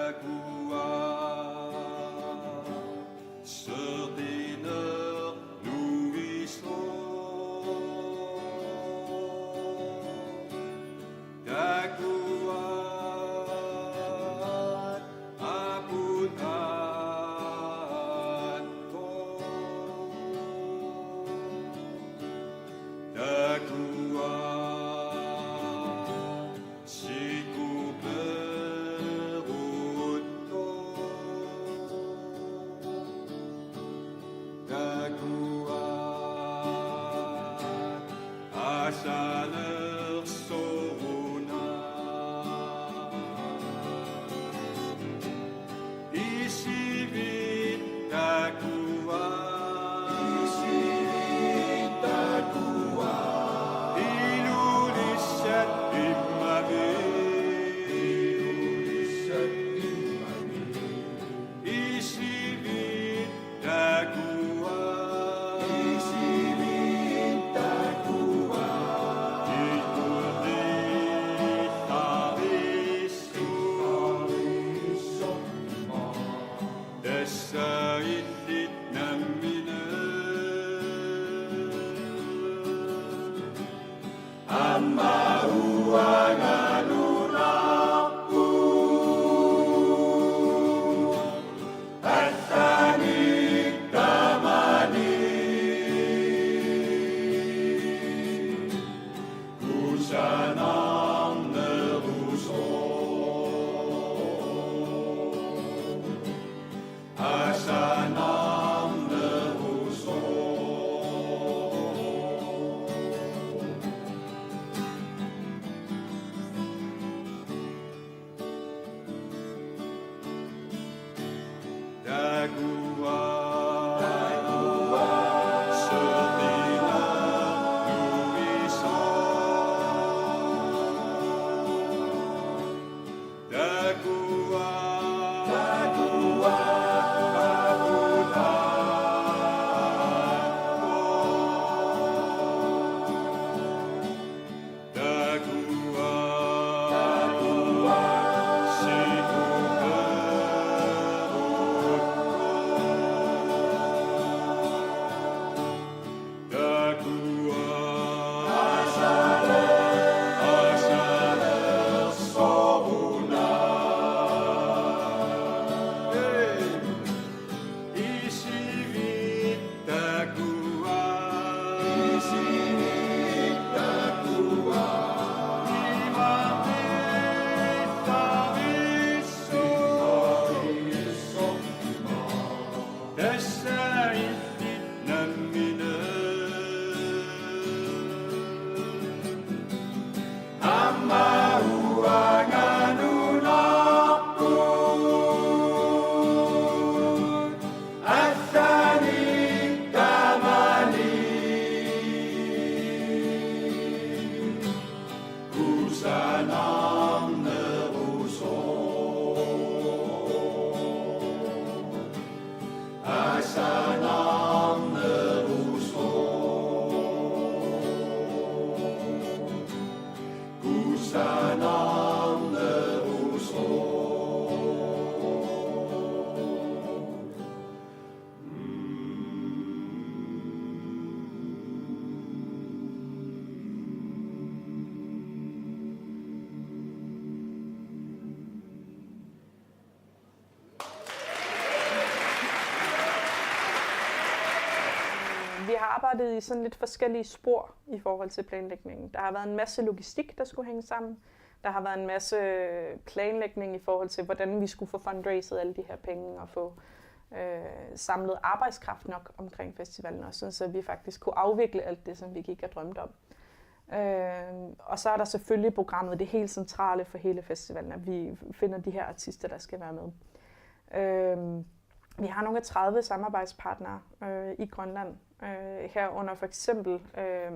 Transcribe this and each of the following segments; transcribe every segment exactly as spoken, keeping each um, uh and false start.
Takuat seqineq nuisoq. Takuat aput attoq. Takuat sikuperuttoq. Takuat asalersoruna. Isivit takuat. Isivit takuat. Ilulissat immavit. Ilulissat immavit. Isivit takuat. Isivit takuat. Ikulliittarissoq. Tassa illit nammineq. Aamma uanga nunarput allanik tamanik kusanarnerusoq. Asanarnerusoq. Takuat. Takuat. Seqineq nuisoq. Takuat. Takuat. Takuat. Takuat. Sikuperuttoq. Takuat. Asaler-, asalersoruna. Hey. Isivit takuat. Isivit takuat. Imarissoq. Imarissoq. Tassa illit nammineq. Aamma uanga nunarput allanik tamanik kusanarnerusoq. Asanarnerusoq. Kusanarnerusoq. Vi har arbejdet i sådan lidt forskellige spor i forhold til planlægningen. Der har været en masse logistik, der skulle hænge sammen. Der har været en masse planlægning i forhold til, hvordan vi skulle få fundraiset alle de her penge og få øh, samlet arbejdskraft nok omkring festivalen, og sådan, så vi faktisk kunne afvikle alt det, som vi gik og drømte om. Øh, og så er der selvfølgelig programmet, det helt centrale for hele festivalen, at vi finder de her artister, der skal være med. Øh, vi har nogle af tredive samarbejdspartnere øh, i Grønland, øh, herunder for eksempel øh,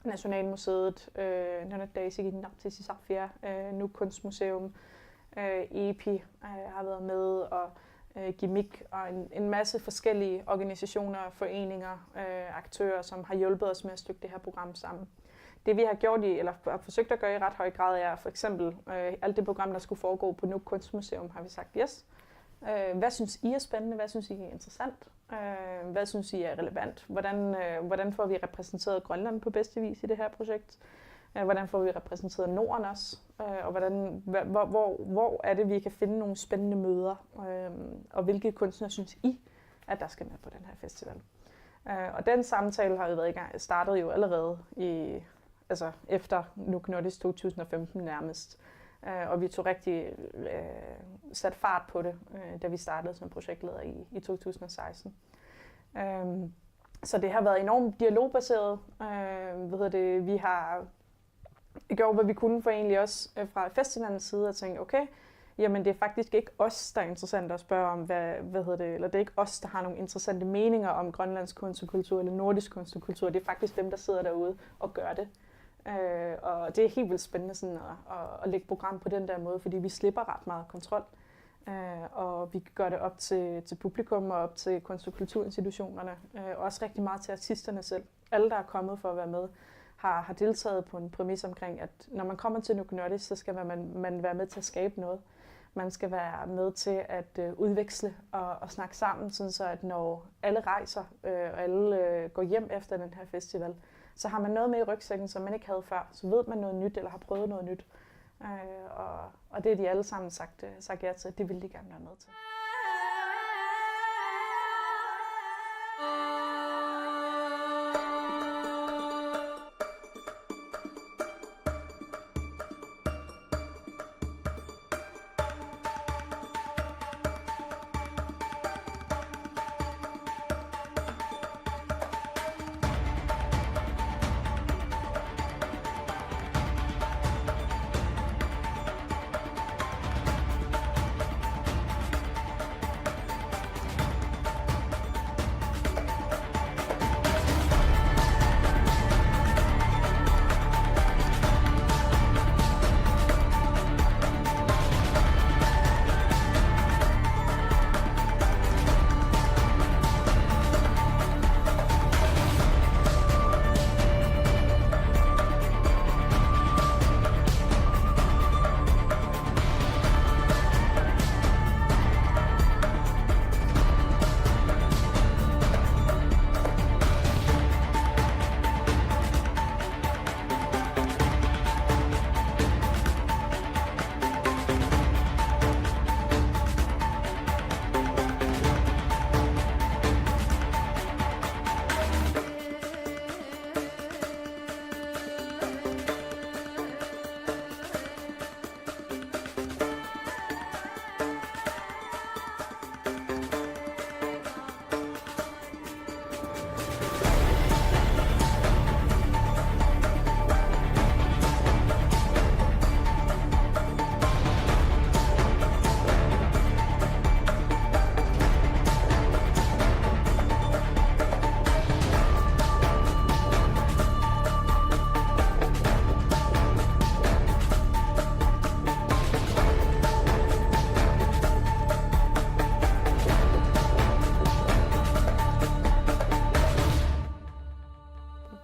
Nationalmuseet, øh, Nunatta Isiginnaartitsisarfia, øh, Nuuk Kunstmuseum, øh, EPI øh, har været med, og øh, Gimmick, og en, en masse forskellige organisationer og foreninger, øh, aktører, som har hjulpet os med at stykke det her program sammen. Det vi har gjort i, eller har forsøgt at gøre i ret høj grad, er for eksempel øh, alt det program, der skulle foregå på Nuuk Kunstmuseum, har vi sagt yes. Øh, hvad synes I er spændende? Hvad synes I er interessant? Øh, hvad synes I er relevant? Hvordan, øh, hvordan får vi repræsenteret Grønland på bedste vis i det her projekt? Øh, hvordan får vi repræsenteret Norden også? Øh, og hvordan, hvor, hvor, hvor er det, vi kan finde nogle spændende møder? Øh, og hvilke kunstnere synes I, at der skal med på den her festival? Øh, og den samtale har jo været i gang, startede jo allerede i, altså efter Nuuk Nordisk to tusind og femten nærmest. Øh, og vi tog rigtig øh, sat fart på det, øh, da vi startede som projektleder i, i to tusind og seksten. Øhm, så det har været enormt dialogbaseret. Øh, hvad hedder det, vi har gjort, hvad vi kunne for egentlig også øh, fra festivalens side, og tænkt, okay, jamen det er faktisk ikke os, der er interessant at spørge om, hvad, hvad hedder det, eller det er ikke os, der har nogle interessante meninger om grønlandsk kunst og kultur eller nordisk kunst og kultur. Det er faktisk dem, der sidder derude og gør det. Øh, og det er helt vildt spændende sådan at, at, at lægge program på den der måde, fordi vi slipper ret meget kontrol. Øh, og vi gør det op til, til publikum og op til kunst- og kulturinstitutionerne, øh, og også rigtig meget til artisterne selv. Alle, der er kommet for at være med, har, har deltaget på en præmis omkring, at når man kommer til Nuuk Nordisk, så skal man, man være med til at skabe noget. Man skal være med til at øh, udveksle og, og snakke sammen, sådan så at når alle rejser øh, og alle øh, går hjem efter den her festival, så har man noget med i rygsækken, som man ikke havde før. Så ved man noget nyt eller har prøvet noget nyt. Øh, og, og det har de alle sammen sagt, øh, sagt ja til, det vil de gerne være med til.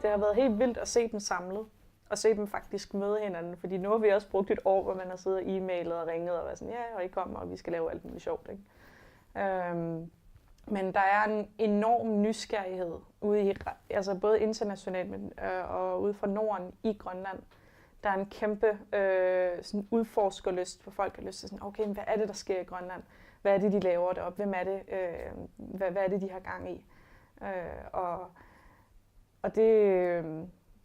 Det har været helt vildt at se dem samlet, og se dem faktisk møde hinanden, fordi nu har vi også brugt et år, hvor man har siddet og e-mailet og ringet og været sådan, ja, og I kommer, og vi skal lave alt muligt sjovt, ikke? Øhm, men der er en enorm nysgerrighed ude i, altså både internationalt men, øh, og ude fra Norden i Grønland. Der er en kæmpe øh, sådan udforskerlyst, hvor folk har lyst til sådan, okay, men hvad er det, der sker i Grønland? Hvad er det, de laver deroppe? Hvem er det? Øh, hvad, hvad er det, de har gang i? Øh, og, og det, øh,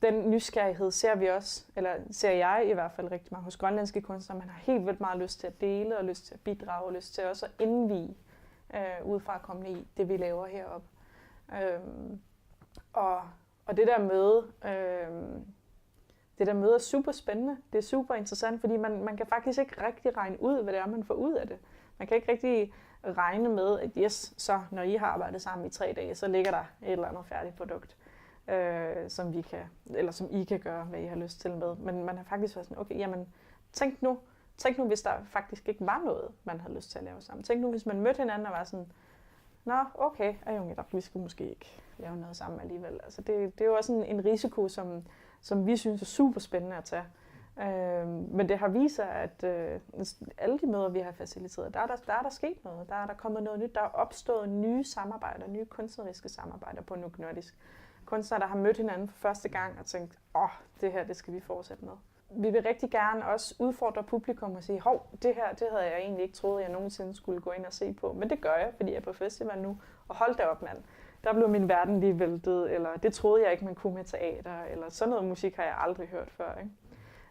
den nysgerrighed ser vi også, eller ser jeg i hvert fald rigtig meget hos grønlandske kunstnere. Man har helt vildt meget lyst til at dele, og lyst til at bidrage, og lyst til også at indvie øh, udefrakommende i det, vi laver heroppe. Øhm, og, og det der møde, øhm, det der møde er super spændende. Det er super interessant, fordi man, man kan faktisk ikke rigtig regne ud, hvad det er, man får ud af det. Man kan ikke rigtig regne med, at yes, så når I har arbejdet sammen i tre dage, så ligger der et eller andet færdigt produkt, øh, som vi kan, eller som I kan gøre, hvad I har lyst til med. Men man har faktisk været sådan, okay, jamen, tænk nu, tænk nu, hvis der faktisk ikke var noget, man havde lyst til at lave sammen. Tænk nu, hvis man mødte hinanden og var sådan, nå, okay, Ajungi, vi skulle måske ikke lave noget sammen alligevel. Altså det, det er jo også en, en risiko, som, som vi synes er super spændende at tage. Øh, men det har vist sig, at øh, alle de møder, vi har faciliteret, der er der, der er der sket noget. Der er der kommet noget nyt. Der er opstået nye samarbejder, nye kunstneriske samarbejder på Nuuk Nordisk. Kunstnere, der har mødt hinanden for første gang og tænkt, åh, oh, det her, det skal vi fortsætte med. Vi vil rigtig gerne også udfordre publikum og sige, hov, det her, det havde jeg egentlig ikke troet, jeg nogensinde skulle gå ind og se på. Men det gør jeg, fordi jeg er på festival nu. Og hold da op, mand. Der blev min verden lige væltet, eller det troede jeg ikke, man kunne med teater, eller sådan noget musik har jeg aldrig hørt før. Ikke?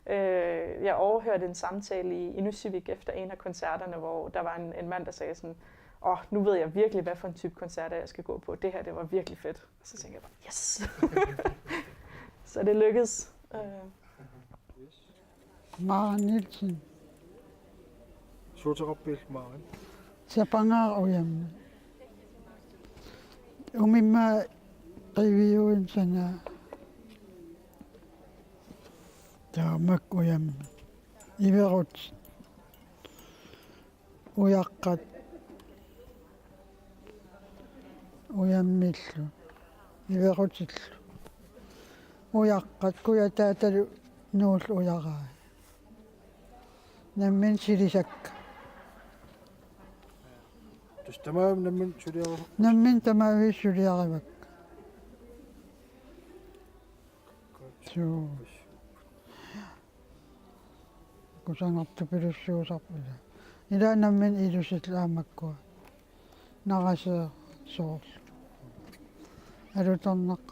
Øh, jeg overhørte en samtale i Inusivik efter en af koncerterne, hvor der var en, en mand, der sagde sådan, åh, oh, nu ved jeg virkelig, hvad for en type koncerter jeg skal gå på. Det her, det var virkelig fedt. Og så tænkte jeg bare, yes! Så det lykkedes. Øh. Maren Nielsen. Suuteqarpiuk Maren? Sapangaaq ujammi. Umimmaat qiviuin sanaa. Taamak ujammi. Iverut. Ujaqqat. Ujammillu. Iverutillu. Ujaqqat kujataatalu nuullu ujarai. Nammineq silisakka. Tassa tamaasa nammineq suliarivakka. Nammineq tamaasa suliarivakka. Suu. Kusanartupilussuusarput ila. Ila nammineq ilusillu aamma makkua. Naraseeq soorlu. Alutornaq.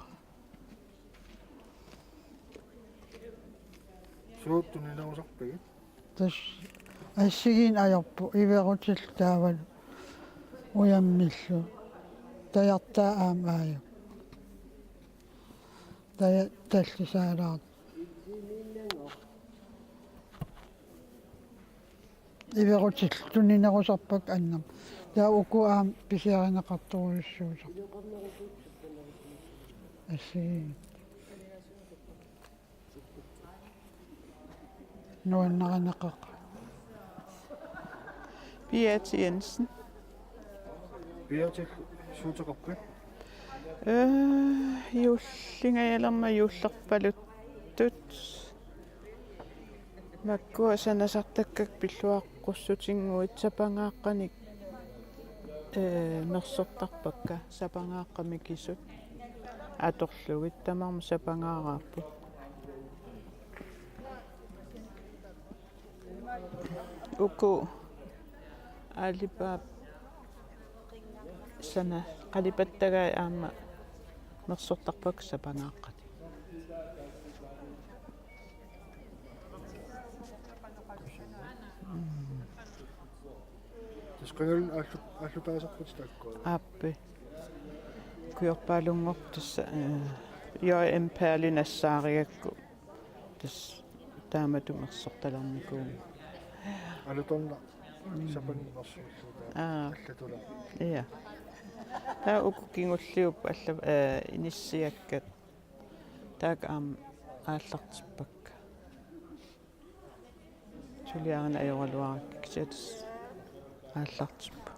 Suut tuninerusarpigit? Tassa assigiinneq ajorput iverutillu taavalu ujammillu. Tajartaa aamma aajuku. Taja tallisaalaartoq. Iverutillu tuninerusarpakka annammat. Taava uku aamma pisiarineqartorujussuusarput. Assigiinngitsut. Nuannarineqaqaaq. Birthe Jensen. Birthe, suuteqarpit? Øh, juullingajalermat juullerpaluttut. Makkua sanasartakkakka pilluaqqussutinnguit sapangaaqqanik, øh, mersortarpakka, sapangaaqqat mikisut. Atorlugit tamarmik sapangaaraapput. Uku aalipaap sana qalipattagai aamma mersortarpakka sapangaaqqanik. Tassa qangali aallut-, aallutaasarput taakkua? Aappi. Kujorpaalunngorpoq tassa, øh, J M Perli nassaarigakku. Tassa taamatut mersortalernikuuvoq. Alutornaq sapanngorsuullugu. Aa. Allatulaa. Ja. Taava uku kingulliupput alla, øh, inissiakkat. Taakku aamma aallartippakka. Suliarineq ajoraluarakku kisianni tassa aallartippoq.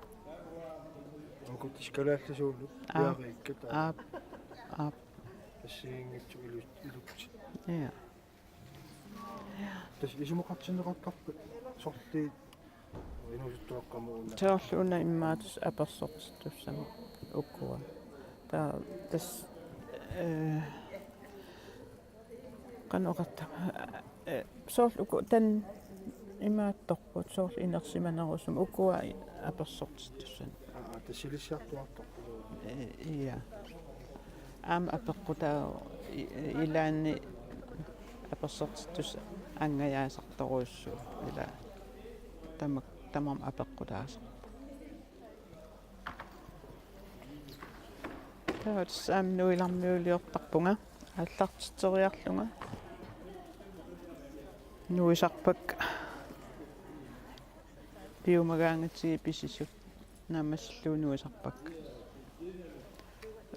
Uku tassa kalaallisuunut. Aa. Piariikkat. Aap. Aap. Assigiinngitsut ilu-, ilutsit. Ja. Tassa isumaqartinneqartarpat sorliit inuusuttuaqqamut una? Soorlu una immaqa tassa apersortittussamut ukua. Taava tassa, øh, qanoq oqartarama, øh, soorlu uku taanna imaattorput soorlu inersimanerusumik ukua apersortittussanut. Aa, tassa silissaartuartarput. Øh, ja. Aamma apeqqutaa i-, ilaanni apersortittussat angajaasartorujussuupput ila tamak-, tamarmik apeqqutaasarput. Taava tassa aamma nuilarmiuliortarpunga aallartitseriarlunga. Nuisarpakka. Piumagaangatsigit pisisut naammassillugu nuisarpakka.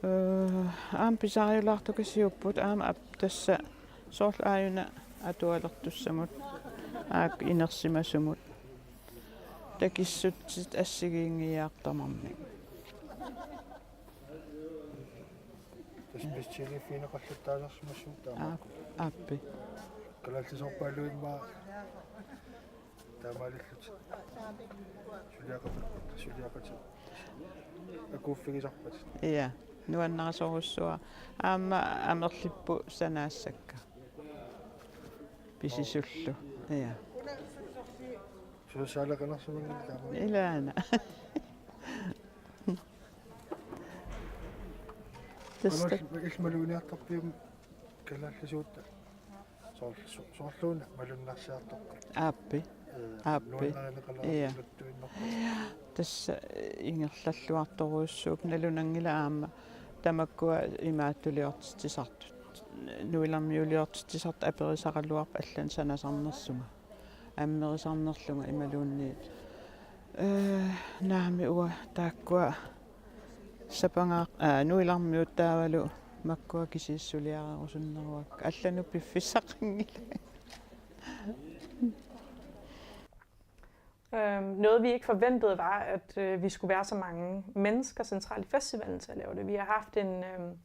Øh, aamma pisariulaartukasiupput aamma ap-, tassa soorlu aajuna atualertussamut aak inersimasumut. Takissutsit assigiinngiiaartarmik. Specialifigineqallattaasarsimassuugut taamaakku. Aap-, aappi. Kalaallisoorpaaluit immaqa taamaalillutik. Suliaqat-, suliaqatit. Akuuffigisarpatit. Ja, nuannarisorujussuara. Aamma amerlipput sanaassakka. Pisisullu. Ja. Susaaleqinersimanngilaq taama. Ilaana. Tassa. Qanoq il-, illit malugiartarpit kalaallisuutta? Soor-, so-, soorluuna malunnarsiartorpit. Aappi. Ee, aappi. Nuannarineqalaarput. Ia. Nuttuinnarput. Tassa, eh, ingerlalluartorujussuupput, nalunanngilaq aamma tamakkua imaattuliortitsisartut. Nuilarmiuliortitsisartut aperisaraluarput allanik sanasarnersunga. Amerisarnerlunga imaluunniit. Eh, naamik, uanga taakkua sapangaa-, aa, nuilarmiut taavalu makkua kisiisa suliarerusunneruakka. Allanut piffissaqanngilanga. Øhm, noget, vi ikke forventede, var, at, øh, vi skulle være så mange mennesker centralt i festivalen til at lave det. Vi har haft en, øhm,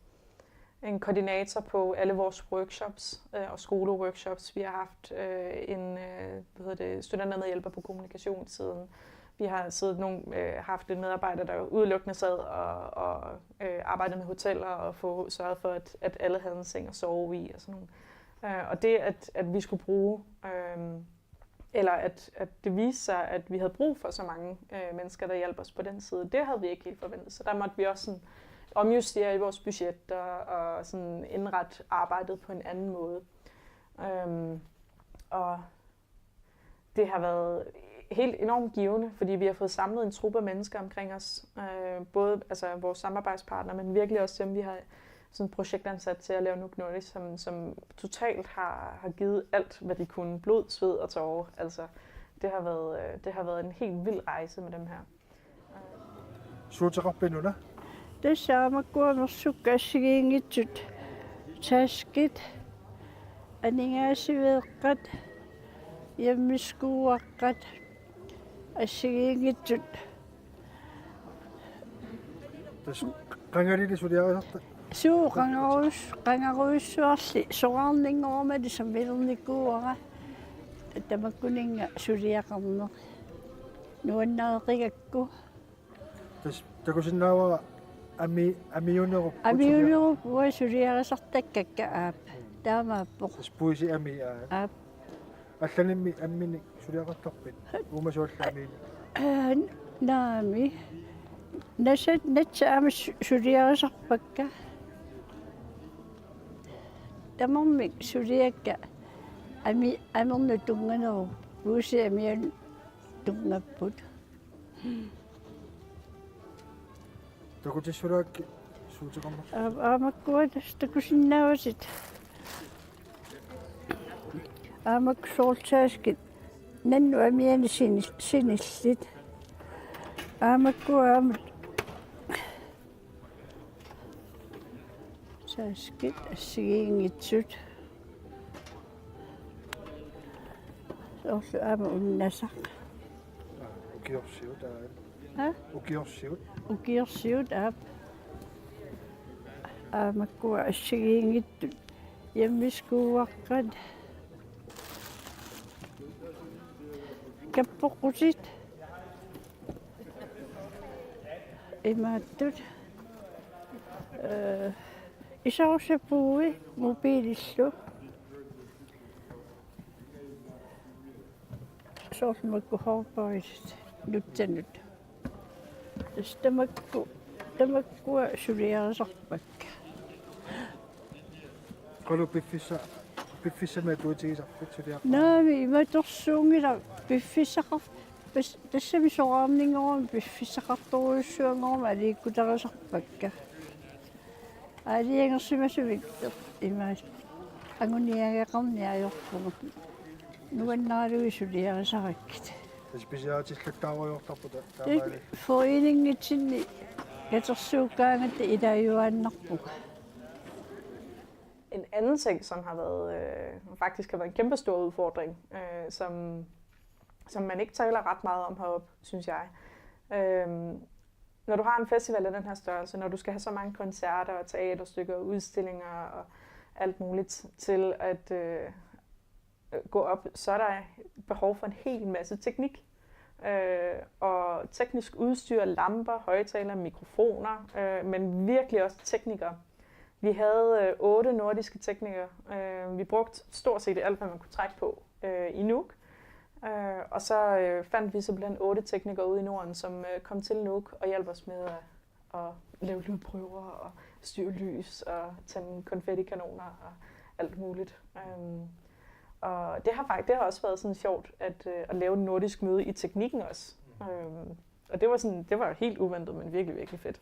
en koordinator på alle vores workshops, øh, og skoleworkshops. Vi har haft, øh, en, øh, hvad hedder det, studentermedhjælper på kommunikationssiden. Vi har siddet nogle, øh, haft en medarbejder, der udelukkende sad og, og, øh, arbejdede med hoteller og få sørget for, at, at alle havde en seng at sove i og sådan nogle. Øh, og det, at, at vi skulle bruge, øhm, eller at, at det viste sig, at vi havde brug for så mange, øh, mennesker, der hjalp os på den side. Det havde vi ikke helt forventet, så der måtte vi også sådan omjustere i vores budgetter og sådan indrette arbejdet på en anden måde. Øhm, og det har været helt enormt givende, fordi vi har fået samlet en truppe af mennesker omkring os. Øh, både, altså, vores samarbejdspartnere, men virkelig også dem, vi har sådan projektansat til at lave Nuuk Nordisk, som, som totalt har, har givet alt, hvad de kunne. Blod, sved og tårer. Altså, det har været, øh, det har været en helt vild rejse med dem her. Suuteqarpit una? Tassa aamakkua amersukkat assigiinngitsut. Taskit, aningaasiveeqqat, hjemmeskuuaqqat, assigiinngitsut. Tassa qangalili suliarisarta? Suu, qangarus-, qangarujussuarli soraarninngorumali sammilernikkuuara. Tamakkuninnga suliaqarneq. Nuannareqigakku. Tassa takusinnaavara ami-, amiunerupput. Amiunerupput, uanga suliarisartakkakka, aap. Taamaappoq. Tassa puisi ami, aa. Aap. Allanimmi amminik suliaqartarpit? Uumasuallu amiinik. Aa, naamik. Nasat, nassat aamma su-, suliarisarpakka. Tamarmik suliakka ami-, amernut tunnganerupput. Puisi amianut tunngapput. Takutissulaakkit suuteqarneq? Aa, aamakkua tassa takusinnaavatit. Aamakku soorlu taskit nannut amianik sini-, sinillit. Aamakkua aamma taskit assigiinngitsut. Soorlu aamma unnasaq. Ukiorsiut, aa. Ha? Ukiorsiut. Ukiorsiut, aap. Aamakkua assigiinngitsut. Hjemmeskuuaqqat. Kappoqqutit. Imaattut. Øh, isorusapui mobiilillu. Soorlu makku hårboisit nutsanut. Tassa tamakku, tamakkua suliarisarpakka. Qanoq piffissa-, piffissami atuutigisarpit suliaqqat? Naamik, imatorsuunngilaq piffissaqar-, pis-, tassami soraarninngormat piffissaqartorujussuanngormat aliikkutarisarpakka. Aalajangersimasumik imaat anguniagaqarneq ajorpugut. Nuannaralugit suliarisarakkit. Tassa pisiaritillattaarujoortarput ta-, taamaali. Foreningitsinni katersuukkaangatta ilaajuaannarpunga. En anden ting, som har været, øh, faktisk har været en kæmpe stor udfordring, øh, som, som man ikke taler ret meget om heroppe, synes jeg, øhm, når du har en festival af den her størrelse, når du skal have så mange koncerter og teaterstykker og udstillinger og alt muligt til at øh, gå op, så er der behov for en hel masse teknik. Øh, og teknisk udstyr, lamper, højtaler, mikrofoner, øh, men virkelig også teknikere. Vi havde øh, otte nordiske teknikere. Øh, vi brugte stort set alt, hvad man kunne trække på øh, i Nuuk. Øh, og så øh, fandt vi simpelthen otte teknikere ude i Norden, som øh, kom til Nuuk og hjalp os med at, at lave lydprøver og styre lys og tænde konfettikanoner og alt muligt. Øhm, og det har, faktisk, det har også været sådan sjovt at, øh, at lave en nordisk møde i teknikken også. Øhm, og det var, sådan, det var helt uventet, men virkelig, virkelig fedt.